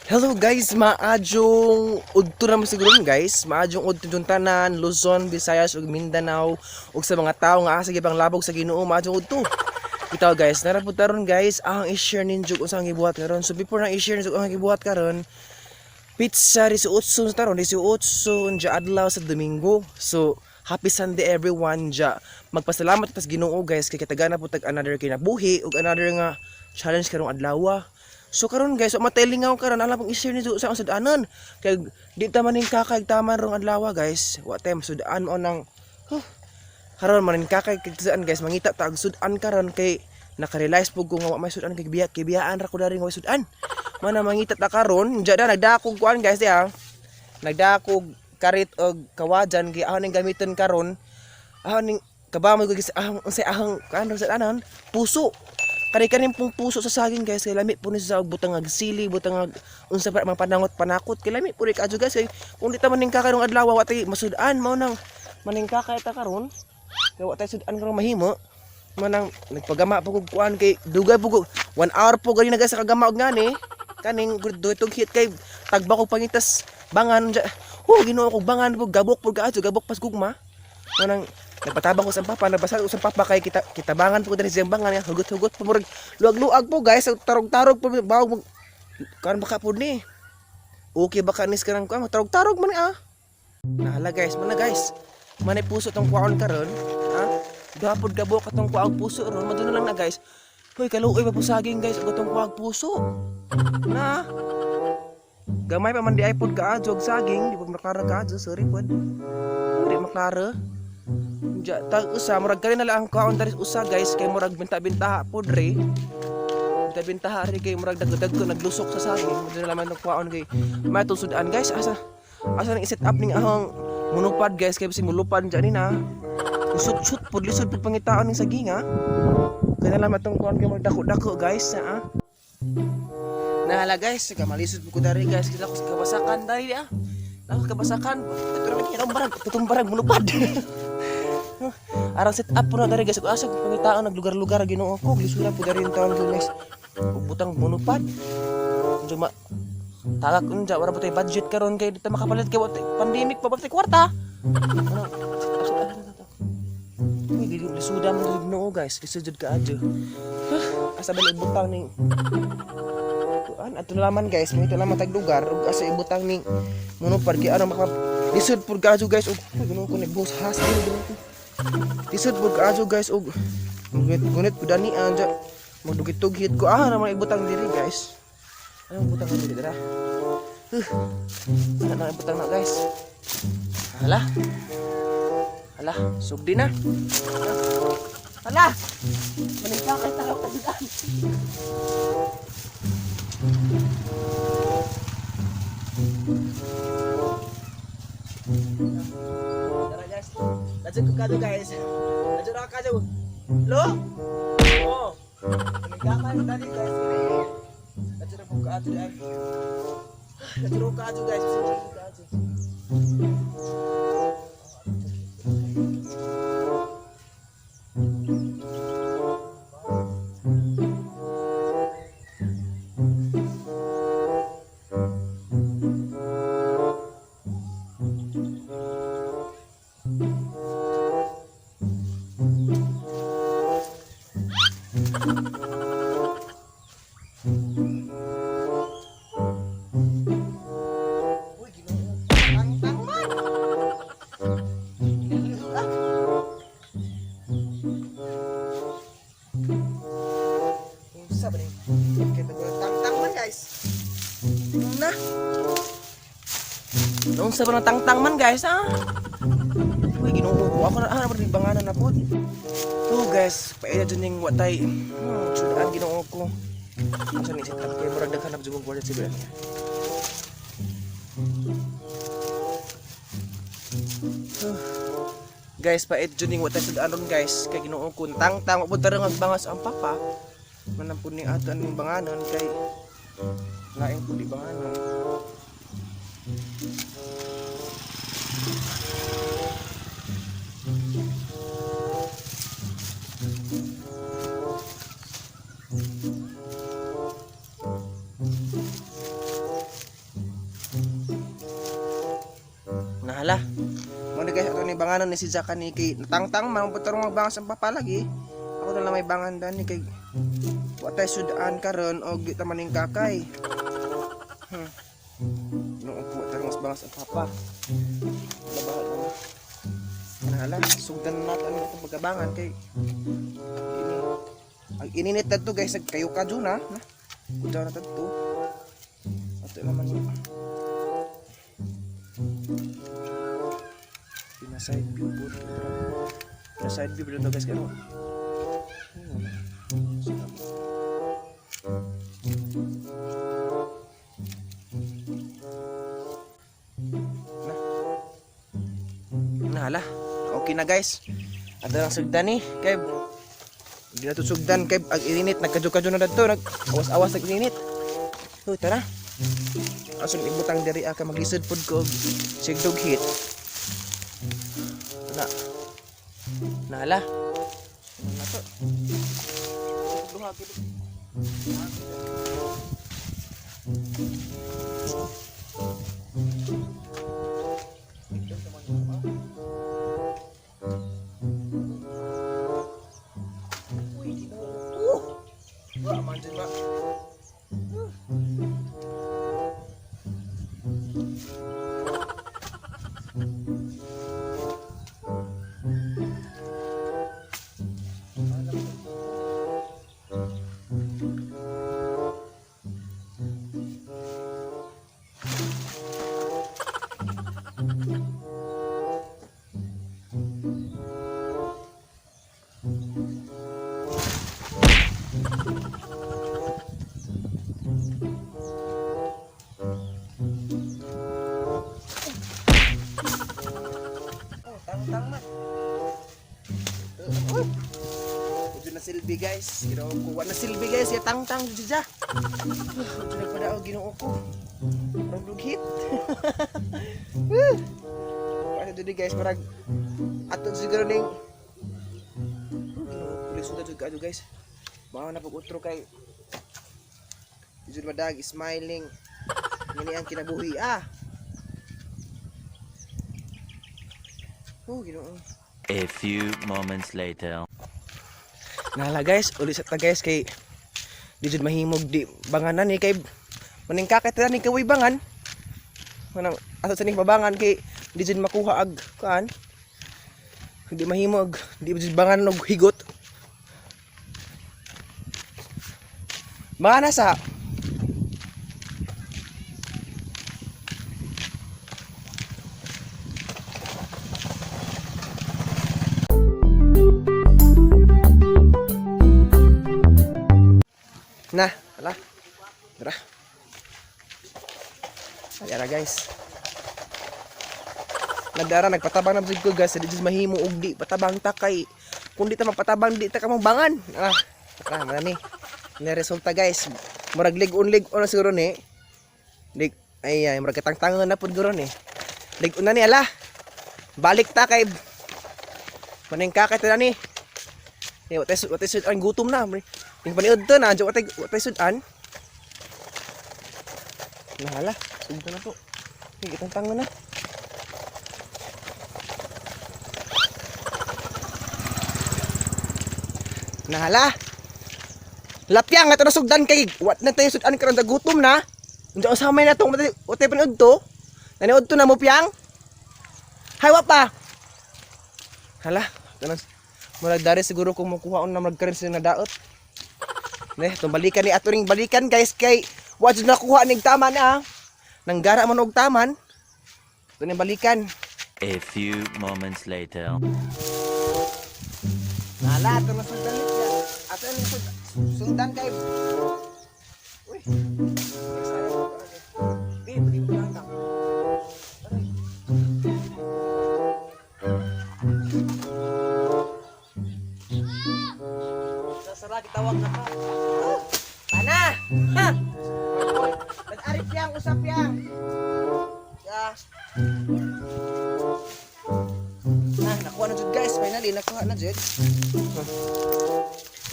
Hello guys, maadjong udto na mo siguro guys. Maadjong udto jud tanan, Luzon, Visayas ug Mindanao ug sa mga tawo nga asa gibang labog sa Ginoo, maadjong udto. Bitaw guys, nara pud taron guys ang i-share ninyo kung saan gibuhat karon. So before na i-share ninyo ang gibuhat karon, pizza 18 sa taron, 18 unja adlaw sa Domingo. So happy Sunday everyone ja. Magpasalamat tas Ginoo guys kay katagana po tag another kinabuhi ug another nga challenge karong adlaw. So karon guys, wa matelingaw karon, alam pong i-share ninyo sa akong sudanon. Kay di ta maning kakay taman rong adlaw guys. Wa tay sudan mo nang huh. Karon manin kakay kag saan guys, mangita ta og sudan karon kay nakarealize po ko nga wa may sudan kay biya kay biyaan ra ko dari nga way sudan. Mana mangita ta karon, diya na nagdakog kuan guys ya. Nagdakog karit og kawajan kay ahon ning gamiton karon. Ahon ning kabamo ko guys, ahon unsay ahong kuan sa anon puso. Kani kaning pong puso sa saging guys, kay lami po ni sa og butang ag sili, butang ag unsa pa mga panangot panakot, kay lami po ni kaadyo guys kay kung di ta maning kakarong adlaw wa tay masudan mao nang maning kakay ta karon. Kay wa tay sudan karong mahimo. Manang nagpagama po kog kuan kay dugay po ko 1 hour po gani na guys sa kagama og ngani. Kaning duitog hit kay tagba ko pangitas bangan dya. Oh, Ginoo ko bangan po gabok po kaadyo, gabok pas gugma. Manang nagpatabang ko sa papa, nabasa ko sa papa kay kita kitabangan po ko diri sa bangan nga hugot-hugot po murag luag-luag po guys, tarog-tarog po bawog mag kan baka po ni. Okay baka nis kanang kuan, tarog-tarog man ah. Nahala guys, mana guys. Manay puso tong kuwaon karon, ha? Duha pod ka buok atong kuwaog puso ron, maduna lang na guys. Hoy, kaluoy pa po saging guys, ug atong kuwaog puso. Na. Gamay pa man di ay pod kaadyo og saging, di pa maklara kaadyo, sorry pod. Di maklara. Diya, tag usa murag kani na lang ang kuwaon dari usa guys kay murag binta-bintaha pod re. Binta-bintaha re kay murag dagko-dagko naglusok sa saging. Maduna lang man ang kuwaon kay may sudan guys. Asa asa nang i-set up ning ahong monopod guys kay si mulupad diyan ni na. Lisod-sud pod, lisod pod pangitaon ning saging ha. Kaya na lang atong kuwaon kay murag dako-dako guys ha. Nahala guys, kamalisod po ko dari guys, kita ko sa kabasakan dari ah. Ako kabasakan. Ito na lagi barang, tutong barang monopod. Arang set up po na dari guys, ug asa ko pangitaon naglugar-lugar Ginoo ko, lisura po dari taon ko guys. Ug butang monopod. Unsa ma tagak unja wala po tay budget karon kay di ta makapalit kay wa tay pandemic pa ba tay kwarta. Ano? Set up, set up, set up. Uy, lisuda man jud Ginoo guys, lisod jud kaadyo. Huh, asa ba ni ibutang ning kuan ato na laman guys, mangita laman tag lugar ug asa ibutang ning monopod kay aron maka lisod pud kaadyo guys ug uy, Ginoo ko nagbuhos has Ginoo ko. Lisod pud kaadyo guys ug gunit gunit pud ani anja magdugit-tugit ko ah naman ibutang diri guys. Anong butang diri dira? Huh. Ano na ibutang na guys? Hala. Hala, sugdi na. Hala. Maningkakay ta ka tagidan. Tara guys. Ladyo ko kadyo guys. Ladyo na kadyo. Lo? Oh. Maningkakay ta dali guys. Ladyo na po kaadyo ay. Ladyo na kadyo guys. Ladyo na kadyo. Uy, Ginoo. Tang-tang man. Unsa ba ni? Okay, tang-tang man guys. Na. Unsa ba ng tangtang man guys ah? Uy, Ginoo ko. Ako na ah, banganan na pod. Oh guys, paila dyan yung watay. Sudan Ginoo ko. Asa ni set up kay murag daghan na jud kong kwarta siguro niya. Guys, pait jud ning watay sudan ron guys. Kay Ginoo ko tangtang wa pud tarong agbangas ang papa. Manang pud ning ato aning banganon kay laing pud di banganon. Banganan ni si Jaka ni kay natangtang man pud tarong magbangas ang papa lagi. Ako na lang may bangan dani kay wa tay sudan karon og di ta maning kakay. Nung ko tarong mas bangas ang papa. Labahan mo. Nahala, sugdan na nato ang atong pagkabangan kay ini ang ininit na to, guys, nagkayo ka dyan, ha. Na. Kudaw na to. Ato naman yun. Pina-side view po ito. Pina-side view po ito, guys. Kaya na. Nahala. Okay na, guys. Ato lang sugdan ni. Kay hindi na to sugdan kay ag ininit nagkadyo-kadyo na dadto nag awas-awas nag ininit. Hoy, tara. Asong ibutang diri ka maglisod pud ko og sigdog hit. Na. Nahala. Ano na to? Duha gid. Uy, Ginoo ko. Wa man dyan ba? Oh, tang-tang man. Oh. Medyo na silbi, guys. Ginoo ko. Wa na silbi, guys. Ya tang-tang jud siya. Medyo nagpadaog, Ginoo ko. Murag dughit. Woo! Paano jud ni, guys, marag ato siguro ning. Oh, Ginoo ko, lisod na jud kaayo, guys. Baka na pag utro kay jud madag smiling. Ngini ang kinabuhi ah. Oh, Ginoo. A few moments later. Nala, guys, uli sa ta, guys, kay di jud mahimog di banganan ni kay maning kakit na ni kaway bangan. Manang ato sa ning babangan kay di jud makuha ag kuan. Di mahimog, di jud bangan og higot. Mga nasa na, wala. Tara. Ayan na, guys. Nagdara nagpatabang na jud ko, guys, di jud mahimo og di patabang ta kay kung di ta magpatabang di ta ka mabangan. Ah, tara man ni. Ni resulta, guys. Murag lig-on lig-on na siguro ni. Lig ay ay murag katangtangan na pud guro ni. Lig-on na ni ala. Balik ta kay maning kakay ta na ni. Ni watay sudan gutom na. Ning paniud to na, watay watay sudan. Nahala, sugdan na to. Ni kitang na. Nahala. Lapyang ato na sugdan kay wat na tayo sudan karon sa gutom na. Unsa usa may natong watay watay paniud to. Naniud to na mo piyang. Hay wa pa. Hala, tanan. Murag dari siguro kung makuha on na magkaroon sila na daot. Ne, itong balikan ni ato ring balikan, guys, kay wa jud nakuha ning taman ah. Nanggara man og taman. Ito ning balikan. A few moments later. Nala, ato na sundan niya. Ato na sundan kay. Uy. Di, di mo lang. Aray. Sasara, gitawag na ka. Oh, Pana! Ha! Nag-arif yang, usap yang. Ya. Ah, nakuha na jud, guys. Finally, nakuha na jud.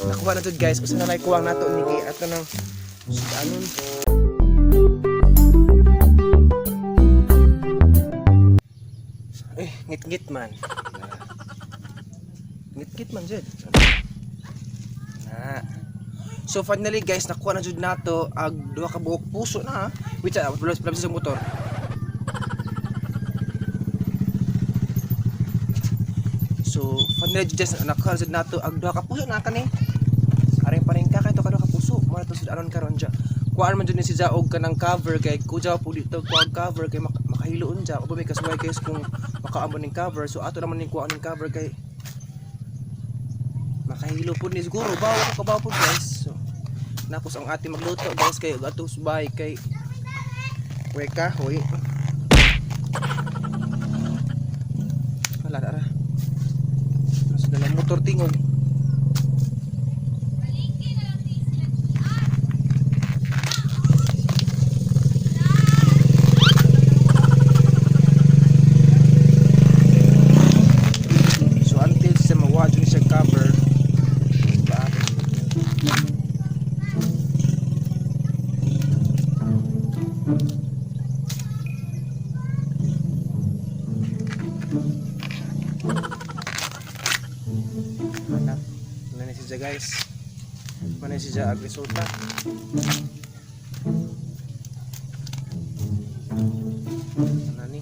Nakuha na jud, guys. Usa na lay kuwang nato ni kay ato nang sudanon. Eh, ngit-ngit man. Ngit-ngit man jud. Na. So finally guys, nakuha na jud nato ag duha ka buok puso na. Wait, ah, plus plus sa motor. So finally jud guys, nakuha na jud nato ag duha ka puso na kani. Aring paring ka kay to ka duha ka puso. Mo na to sud aron karon ja. Kuhaan man jud ni si Jaog kanang cover kay kujaw po dito kuha og cover kay makahiloon ja. Ubo may kasuway guys kung makaamon ning cover. So ato naman ning kuhaan ning cover kay makahilo po ni siguro bawo ko kabaw po guys. So napos ang ating magluto guys kay ato subay kay weka hoy. Wala ara. Nasa dalang motor tingog. So until sa mawa jud siya cover. Ba? Hanap. Wala na siya guys. Wala na siya ang resulta. Ano ni?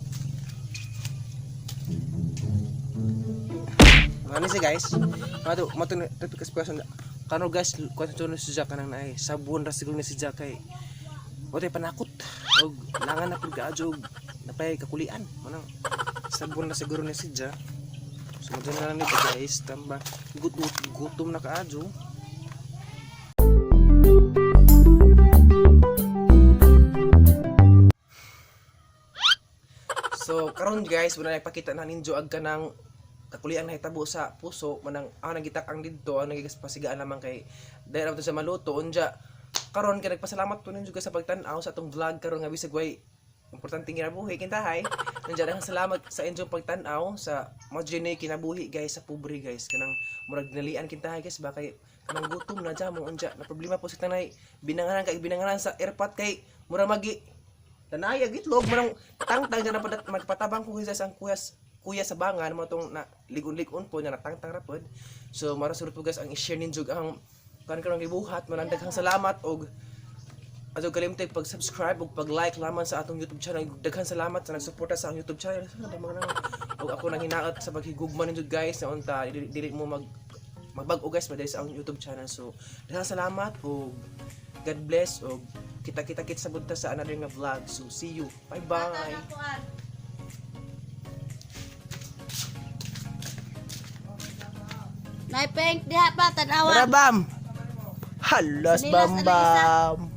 Ano ni siya guys? Mato mato tapi kas kano guys kuan to si Jack kanang naay sabon ra siguro ni si Jack kay Ote panakot og langan na pud kaadyo og napay kakulian manang sabon na siguro ni si Jack. So madyan na lang nito guys, tamba gutom gutom na kaadyo. So karon guys, wala nagpakita na ninyo ag kanang kakulian na hitabo sa puso manang ang nagitak ang didto ang nagigaspasigaan lamang kay dahil naman to sa maluto unja karon kay nagpasalamat po ninyo guys sa pagtan-aw sa atong vlog karon nga bisag way importante kinabuhi kintahay. Nandiyan daghang salamat sa inyong pagtan-aw sa mga kinabuhi guys sa pobre guys kanang murag nalian kintahay guys ba kay kanang gutom na dyan mo unja na problema po sa tanay binanganan kay binanganan sa airpot kay mura magi tanaya gitlog mo nang tangtang dyan na magpatabang ko sa ang kuya kuya sa bangan mo tong na ligon-ligon po na natangtang ra pod. So mara surot po guys ang i-share ninyo ang kan karong gibuhat manang daghang salamat og ato kalimtay pag-subscribe ug pag-like lamang sa atong YouTube channel. Daghang salamat sa nagsuporta sa akong YouTube channel. Ug ako nang hinaot sa paghigugma ninyo guys na unta dili, dili mo magbag-o guys pa sa akong YouTube channel. So daghang salamat ug God bless ug kita-kita kit sa bunta sa another nga vlog. So see you. Bye bye. Naipeng diha pa tanawa. Tara bam. Halos Sinilas, bam ano isa? bam.